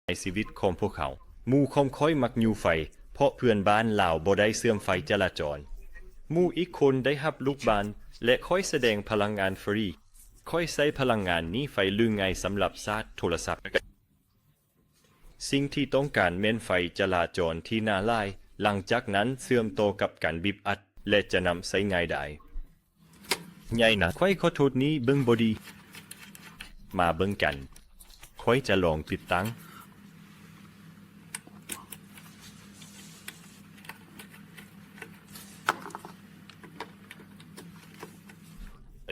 ໃນຊີວິດຂອງພວກເຮົາ. ໝູ່ຂອງຂ້ອຍມັກຍູ້ໄຟ ເພາະເພື່ອນບ້ານລາວບໍ່ໄດ້ເຊື່ອມໄຟຈະລາຈອນ. ໝູ່ອີກຄົນໄດ້ຮັບລູກບ້ານ ແລະ ຂ້ອຍສະແດງພະລັງງານຟຣີ. ຂ້ອຍໃຊ້ພະລັງງານນີ້ໄຟລືງ່າຍສຳລັບຊາດໂທລະສັບ. ສິ່ງທີ່ຕ້ອງການແມ່ນໄຟຈະລາຈອນທີ່ໜາຫຼາຍ, ຫຼັງຈາກນັ້ນເຊື່ອມຕໍ່ກັບການບີບອັດ ແລະ ຈະນຳໃຊ້ງ່າຍດາຍ. ໃຫຍ່ນະ, ຂ້ອຍຂໍໂທດນີ້ເບິ່ງບໍ່ດີ. ມາເບິ່ງກັນ. ຂ້ອຍຈະລອງຕິດຕັ້ງ.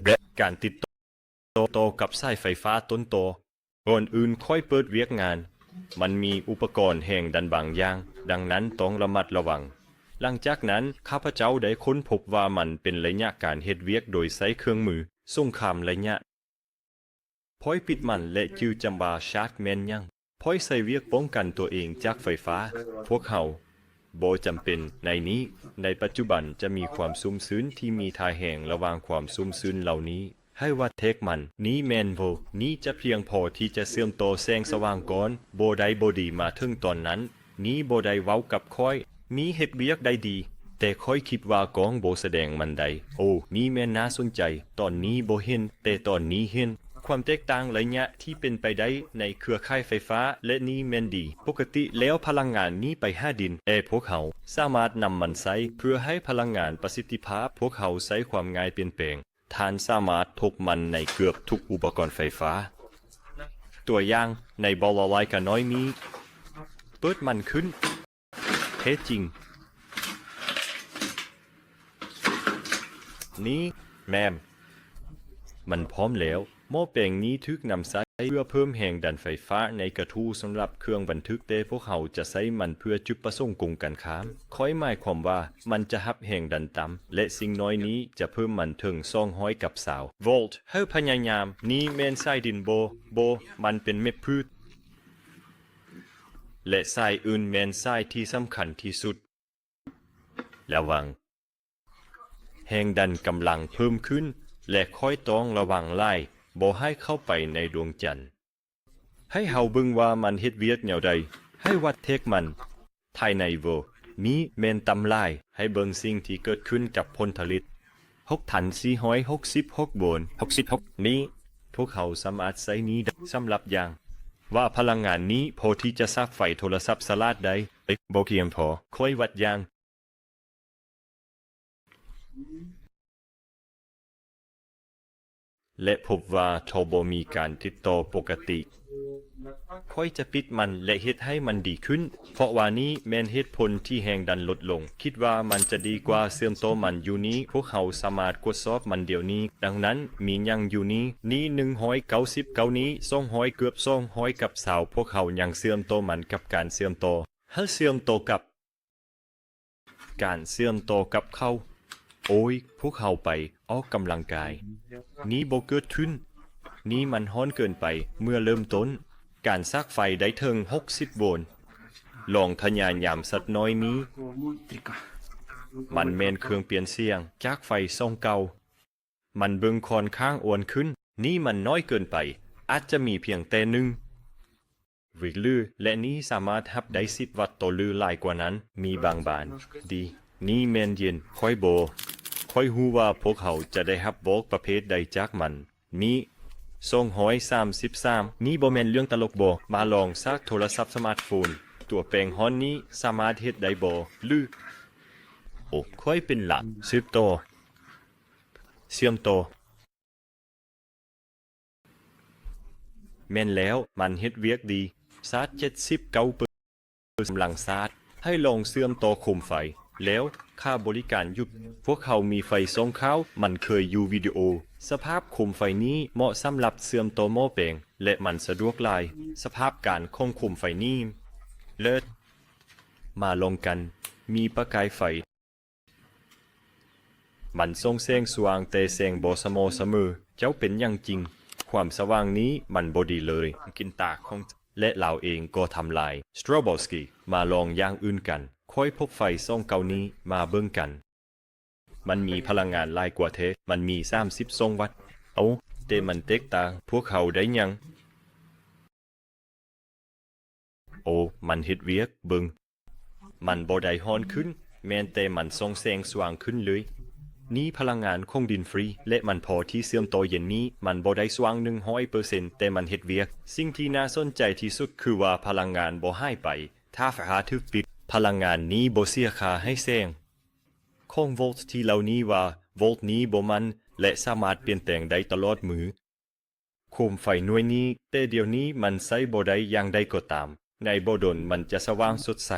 ແລະ ການຕິດຕໍ່ ຕໍ່ກັບສາຍໄຟຟ້າຕົ້ນຕໍ. ກ່ອນອື່ນຂ້ອຍເປີດວຽກງານ. ມັນມີອຸປະກອນແຮງດັນບາງຢ່າງ, ດັ່ງນັ້ນຕ້ອງລະມັດລະວັງ. ຫຼັງຈາກນັ້ນ, ຂ້າພະເຈົ້າໄດ້ຄົ້ນພົບວ່າມັນເປັນໄລຍະການເຮັດວຽກໂດຍໃຊ້ເຄື່ອງມືສົງຄາມໄລຍະ. ຂ້ອຍປິດມັນ ແລະ ຈື່ຈຳວ່າຊາກແມ່ນຫຍັງ. ຂ້ອຍໃຊ້ວຽກປ້ອງກັນຕົວເອງຈາກໄຟຟ້າ. ພວກເຮົາບໍ່ຈຳເປັນໃນນີ້. ໃນປັດຈຸບັນຈະມີຄວາມຊຸ່ມຊືນທີ່ມີທ່າແຮງລະຫວ່າງຄວາມຊຸ່ມຊືນເຫຼົ່ານີ້. ໃຫ້ວັດເທັກມັນ. ນີ້ແມ່ນບໍ່? ນີ້ຈະພຽງພໍທີ່ຈະເຊື່ອມຕໍ່ແສງສະຫວ່າງກ່ອນ. ບໍ່ໄດ້ບໍ່ດີມາເຖິງຕອນນັ້ນ. ນີ້ບໍ່ໄດ້ເວົ້າກັບຂ້ອຍ. ນີ້ເຮັດວຽກໄດ້ດີ. ແຕ່ຂ້ອຍຄິດວ່າກ້ອງບໍ່ສະແດງມັນໄດ້. ໂອ້, ນີ້ແມ່ນໜ້າສົນໃຈ. ຕອນນີ້ບໍ່ເຫັນ, ແຕ່ຕອນນີ້ເຫັນ. ຄວາມແຕກຕ່າງໄລຍະທີ່ເປັນໄປໄດ້ໃນເຄືອຂ່າຍໄຟຟ້າ ແລະ ນີ້ແມ່ນດີ. ປົກກະຕິແລ້ວພະລັງງານນີ້ໄປຫາດິນ, ແຕ່ພວກເຮົາສາມາດນຳມັນໃຊ້ເພື່ອໃຫ້ພະລັງງານປະສິດທິພາບ. ພວກເຮົາໃຊ້ຄວາມງ່າຍປ່ຽນແປງ. ທ່ານສາມາດພົບມັນໃນເກືອບທຸກອຸປະກອນໄຟຟ້າ. ຕົວຢ່າງ, ໃນບໍ່ລະລາຍການ້ອຍນີ້, ເປີດມັນຂຶ້ນ. ແທ້ຈິງ. ນີ້ແມ່ນ. ມັນພ້ອມແລ້ວ. ໝໍ້ແປງນີ້ຖືກນຳໃຊ້ເພື່ອເພີ່ມແຮງດັນໄຟຟ້າໃນກະທູສຳລັບເຄື່ອງບັນທຶກ, ແຕ່ພວກເຮົາຈະໃຊ້ມັນເພື່ອຈຸດປະສົງກົງກັນຂ້າມ. ຂ້ອຍໝາຍຄວາມວ່າມັນຈະຮັບແຮງດັນຕ່ຳ ແລະ ສິ່ງນ້ອຍນີ້ຈະເພີ່ມມັນເຖິງສອງຮ້ອຍກັບຊາວໂວລ. ເຮົາພະຍາຍາມ. ນີ້ແມ່ນສາຍດິນບໍ່? ບໍ່, ມັນເປັນເມັດພືດ. ແລະ ສາຍອື່ນແມ່ນສາຍທີ່ສຳຄັນທີ່ສຸດ. ລະວັງ. ແຮງດັນກຳລັງເພີ່ມຂຶ້ນ ແລະ ຂ້ອຍຕ້ອງລະວັງຫຼາຍ ບໍ່ໃຫ້ເຂົ້າໄປໃນດວງຈັນ. ໃຫ້ເຮົາເບິ່ງວ່າມັນເຮັດວຽກແນວໃດ. ໃຫ້ວັດເທັກມັນ. ພາຍໃນໂວ. ນີ້ແມ່ນຕ່ຳຫຼາຍ. ໃຫ້ເບິ່ງສິ່ງທີ່ເກີດຂຶ້ນກັບຜົນຜະລິດ. ຫົກພັນສີ່ຮ້ອຍຫົກສິບຫົກໂວນ. ຫົກສິບຫົກ. ນີ້ ພວກເຮົາສາມາດໃຊ້ນີ້ໄດ້ສຳລັບຢ່າງວ່າພະລັງງານນີ້ພໍທີ່ຈະສາກໄຟໂທລະສັບສະຫຼາດໄດ້. ບໍ່ພຽງພໍ. ຂ້ອຍວັດຢ່າງ ແລະ ພົບວ່າເຂົາບໍ່ມີການຕິດຕໍ່ປົກກະຕິ. ຂ້ອຍຈະປິດມັນ ແລະ ເຮັດໃຫ້ມັນດີຂຶ້ນ, ເພາະວ່ານີ້ແມ່ນເຫດຜົນທີ່ແຮງດັນລົດລົງ. ຄິດວ່າມັນຈະດີກວ່າເຊື່ອມຕໍ່ມັນຢູ່ນີ້. ພວກເຮົາສາມາດກວດສອບມັນດຽວນີ້. ດັ່ງນັ້ນ, ມີຫຍັງຢູ່ນີ້? ນີ້ໜຶ່ງຮ້ອຍເກົ້າສິບເກົ້າ, ນີ້ສອງຮ້ອຍ, ເກືອບສອງຮ້ອຍກັບຊາວ. ພວກເຮົາຍັງເຊື່ອມຕໍ່ມັນກັບການເຊື່ອມຕໍ່. ໃຫ້ເຊື່ອມຕໍ່ກັບ ການເຊື່ອມຕໍ່ກັບເຂົາ. ໂອ້ຍ, ພວກເຮົາໄປອອກກຳລັງກາຍ. ນີ້ບໍ່ເກີດຂຶ້ນ. ນີ້ມັນຮ້ອນເກີນໄປເມື່ອເລີ່ມຕົ້ນ. ການສາກໄຟໄດ້ເຖິງຫົກສິບໂວນ. ລອງພະຍາຍາມສັກໜ້ອຍນີ້. ມັນແມ່ນເຄື່ອງປ່ຽນສຽງຈາກໄຟຊ່ອງເກົ່າ. ມັນເບິ່ງຂ້ອນຂ້າງອ້ວນຂຶ້ນ. ນີ້ມັນນ້ອຍເກີນໄປ. ອາດຈະມີພຽງແຕ່ໜຶ່ງ ວິກ ຫຼື ແລະ ນີ້ສາມາດຮັບໄດ້ສິບວັດຕໍ່ ຫຼື ຫຼາຍກວ່ານັ້ນ. ມີບາງບານ. ດີ, ນີ້ແມ່ນເຢັນ. ຂ້ອຍບໍ່ ຂ້ອຍຮູ້ວ່າພວກເຮົາຈະໄດ້ຮັບບອກປະເພດໃດຈາກມັນ. ນີ້ ສອງຮ້ອຍສາມສິບສາມ. ນີ້ບໍ່ແມ່ນເລື່ອງຕະຫຼົກບໍ? ມາລອງສາກໂທລະສັບສະມາດໂຟນ. ຕົວແປງຮ້ອນນີ້ສາມາດເຮັດໄດ້ບໍ່? ຫຼື ໂອ ຂ້ອຍເປັນຫຼັກ. ສືບຕໍ່. ເຊື່ອມຕໍ່. ແມ່ນແລ້ວ, ມັນເຮັດວຽກດີ. ຊາດເຈັດສິບເກົ້າເປີເຊັນ. ກຳລັງຊາດ. ໃຫ້ລອງເຊື່ອມຕໍ່ໂຄມໄຟ. ແລ້ວຄ່າບໍລິການຢູ່. ພວກເຮົາມີໄຟຊ່ອງຂາວ. ມັນເຄີຍຢູ່ວິດີໂອ. ສະພາບໂຄມໄຟນີ້ເໝາະສຳລັບເຊື່ອມຕໍ່ໝໍ້ແປງ ແລະ ມັນສະດວກຫຼາຍ. ສະພາບການຂອງໂຄມໄຟນີ້ເລີດ. ມາລອງກັນ. ມີປະກາຍໄຟ. ມັນສົ່ງແສງສະຫວ່າງ, ແຕ່ແສງບໍ່ສະໝໍ່ສະເໝີ. ເຈົ້າເປັນຫຍັງຈິງ? ຄວາມສະຫວ່າງນີ້ມັນບໍ່ດີເລີຍ. ກິນຕາຂອງ ແລະ ລາວເອງກໍທຳລາຍ. ສະຕຣອບອລສກີ. ມາລອງຢ່າງອື່ນກັນ. ຂ້ອຍພົບໄຟຊ່ອງເກົ່ານີ້. ມາເບິ່ງກັນ. ມັນມີພະລັງງານຫຼາຍກວ່າແທ້. ມັນມີສາມສິບສອງວັດ. ເອົ້າ, ແຕ່ມັນແຕກຕ່າງ. ພວກເຮົາໄດ້ຫຍັງ? ໂອ, ມັນເຮັດວຽກ, ເບິ່ງ. ມັນບໍ່ໄດ້ຮ້ອນຂຶ້ນ, ແມ່ນແຕ່ມັນສ່ອງແສງສວ່າງຂຶ້ນເລີຍ. ນີ້ພະລັງງານຂອງດິນຟຣີ ແລະ ມັນພໍທີ່ເຊື່ອມຕໍ່ເຢັນນີ້. ມັນບໍ່ໄດ້ສວ່າງໜຶ່ງຮ້ອຍເປີເຊັນ, ແຕ່ມັນເຮັດວຽກ. ສິ່ງທີ່ໜ້າສົນໃຈທີ່ສຸດຄືວ່າພະລັງງານບໍ່ຫາຍໄປ. ຖ້າຝາຖືກປິດ, ພະລັງງານນີ້ບໍ່ເສຍຄ່າໃຫ້ແສງ. ຂອງໂວລທີ່ເຫຼົ່ານີ້ວ່າ ໂວລນີ້ບໍ່ໝັ້ນ ແລະ ສາມາດປ່ຽນແປງໄດ້ຕະຫຼອດມື້. ໂຄມໄຟໜ່ວຍນີ້, ແຕ່ດຽວນີ້ມັນໃຊ້ບໍ່ໄດ້. ຢ່າງໃດກໍຕາມ, ໃນບໍ່ດົນມັນຈະສະຫວ່າງສົດໃສ.